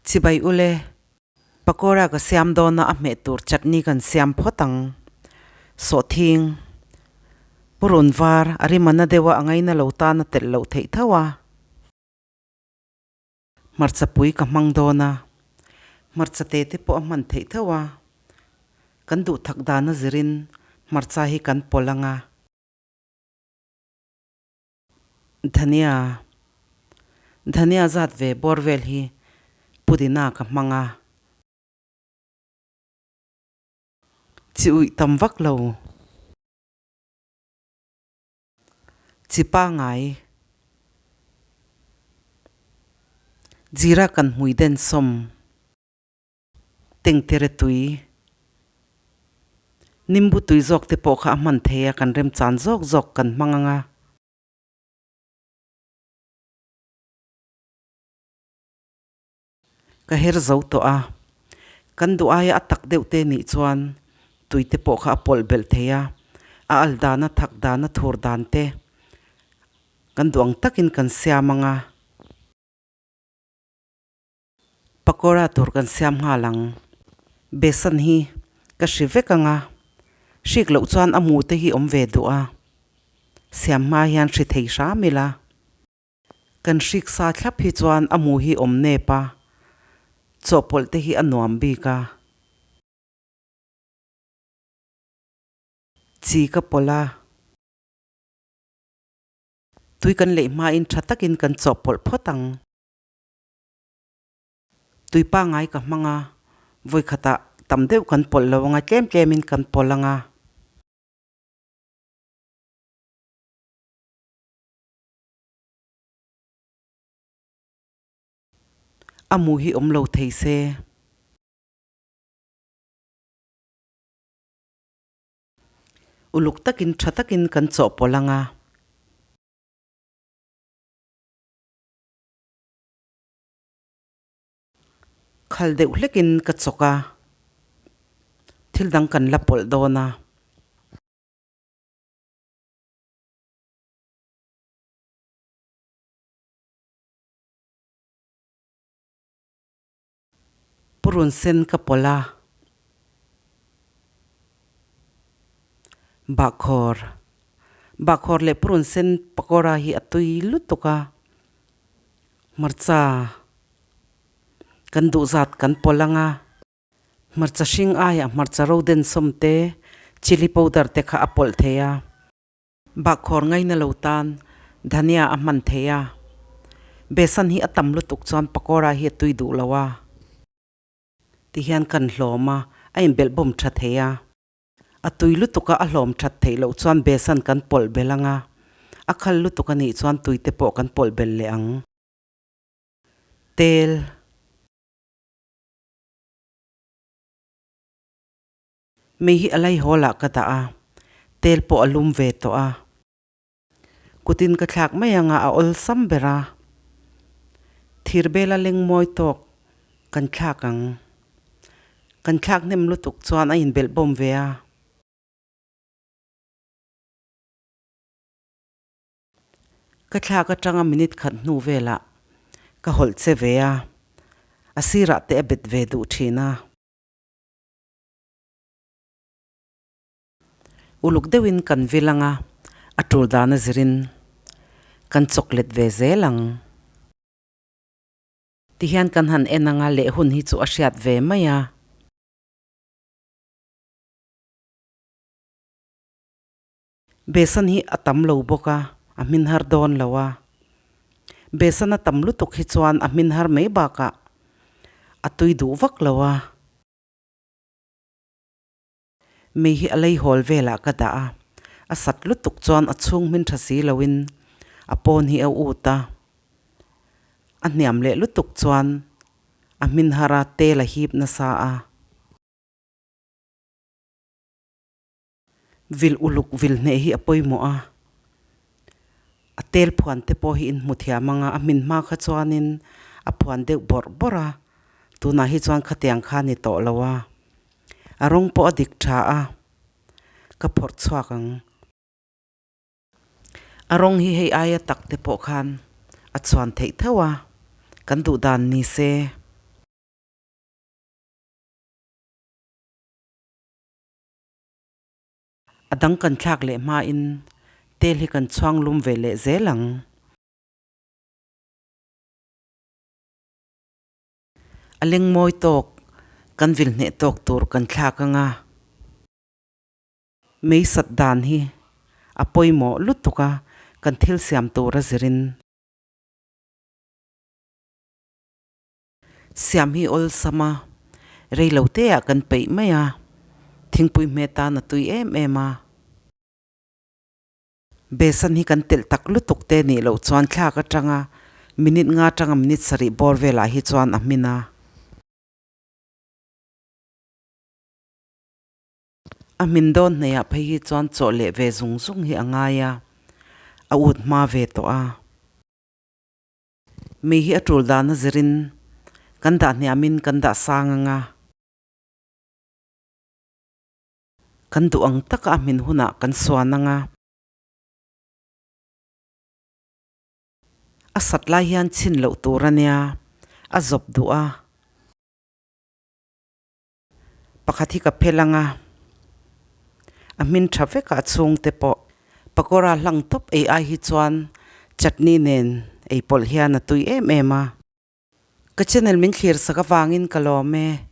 Chibai ule, pakora ka siam dawna a hmeh tur chutney kan siam phawt ang. Sawhthing, purun var a rimana deuha a ngaina lo tan a telh loh theih tho a. Hmarcha pui ka hmang dawn a, hmarcha te te pawh a hman theih tho a, kan duh thak dan a zirin hmarcha hi kan pawlh ang a. Dhania, dhania zat ve bawr vel hi pudina ka hmang a. Chi uih tam vak lo. Chi pangai. Jira kan hmui den sawm. Tengtere tui. Nimbu tui zawk te pawh kha a hman thei a, kan remchan zawk zawk kan hmang ang a. Ka her zo tawh a, kan duh aia a tak deuh te nih chuan tui te pawh kha a pawlh belh thei a, a al dan a thak dan a thur dan te kan duh ang takin kan siam ang a. Pakora tur kan siam nghal ang. Besan hi ka hri vek ang a, hrik loh chuan a mu te hi awm ve duh a, siam hma hian hri thei hram ila. Kan hriksa thlap hi chuan a mu hi awm nep a, chawhpawlh te hi a nuam bik a. Chi ka pawlh a. Tui kan leih hmain tha takin kan chawhpawlh phawt ang. Tui pangngai ka hmang a, vawikhatah tam deuh kan pawlh lo anga tlem tlemin kan pawlh anga. A mu hi awm lo thei se. Uluk takin tha takin kan chawhpawlh ang a. Khal deuh hlekin ka chawk a, thil dang kan la pawlh dawn a. Purun sen ka pawlh a, bahkhawr bahkhawr leh purun sen pakora hi a tui lutuk a, hmarcha kan duh zat kan pawlh ang a. Hmarcha hring aiah hmarcha ro den sawm te chilli powder te kha a pawlh thei a. Bahkhawr ngaina lo tan dhania a hman thei a, besan hi a tam lutuk chuan pakora hi a tui duh lo a. Tihian kan hlawm a, a inbelh bawm tha thei a. A tui lutuk a a hlawm that theih loh chuan besan kan pawlh belh ang a, a khal lutuk a nih chuan tui te pawh kan pawlh belh leh ang. Tel. Mei hi a laihawl ah ka dah a, tel pawh a lum ve tawh a. Kutin ka thlak mai anga a awlsam ber a, thir bela leng mawi tawk kan thlak ang. Kan thlak hnem lutuk chuan a inbelh bawm ve a. Ka thlak atanga minute khat hnu velah ka hawlh che ve a, a sirah te a bet ve duh thin a. Uluk deuhin kan vil ang a, a tul dan a zirin kan chawk let ve zel ang. Tihian kan han en ang a, leh hun hi chu a hriat ve mai a. Besan hi a tam lo bawk a, a hmin har dawn lo a. Besan a tam lutuk hi chuan a hmin har mai bakah a tui duh vak lo a. Mei hi a lei hawl velah ka dah a, a sat lutuk chuan a chhung hmin tha si loin a pawn hi a ut a, a hniam leh lutuk chuan a hmin har a tel a hip nasa a. Vil uluk vil hneh hi a pawimawh a, a tel phuan te pawh hi inhmu thiam ang a, a hmin hma kha chuanin a phuan deuh bawrh bawrh a, tunah hi chuan khatiang kha a ni tawh lo a. A rawng pawh a dik tha a, ka phawrh chhuak ang. A rawng hi hei aia tak te pawh khan a chhuan theih tho a, kan duh dan ni se. A dang kan thlak leh hmain tel hi kan chhuang lum ve leh zel ang. A leng mawi tawk, kan vil hneh tawk tur kan thlak ang a. Mei sat dan hi a pawimawh lutuk a, kan thil siam tur a zirin. Siam hi awlsam a, rei lo te ah kan peih mai a, thingpui hme tan a tui em em a. Besan hi kan telh tak lutuk te nih loh chuan thlak atanga minute nga atanga minute sarih bawr velah hi chuan a hmin a. A hmin dawn hnaihah phei hi chuan chawh leh ve zung zung hi a ngai a, a ut hma ve tawh a. Mi hi a tul dan a zirin kan dah hniamin kan dah sang ang a. Kan duh ang taka a hmin hunah kan suan ang a. A sat lai hian chhin loh tur a nia, a zawp duh a. Pakhat hi ka phel ang a, a hmin tha vek a chhungte pawh pakora hlang tawp ei ai hi chuan chutney nen ei pawlh hian a tui em em a. Ka channel min thlir sak avangin ka lawm e.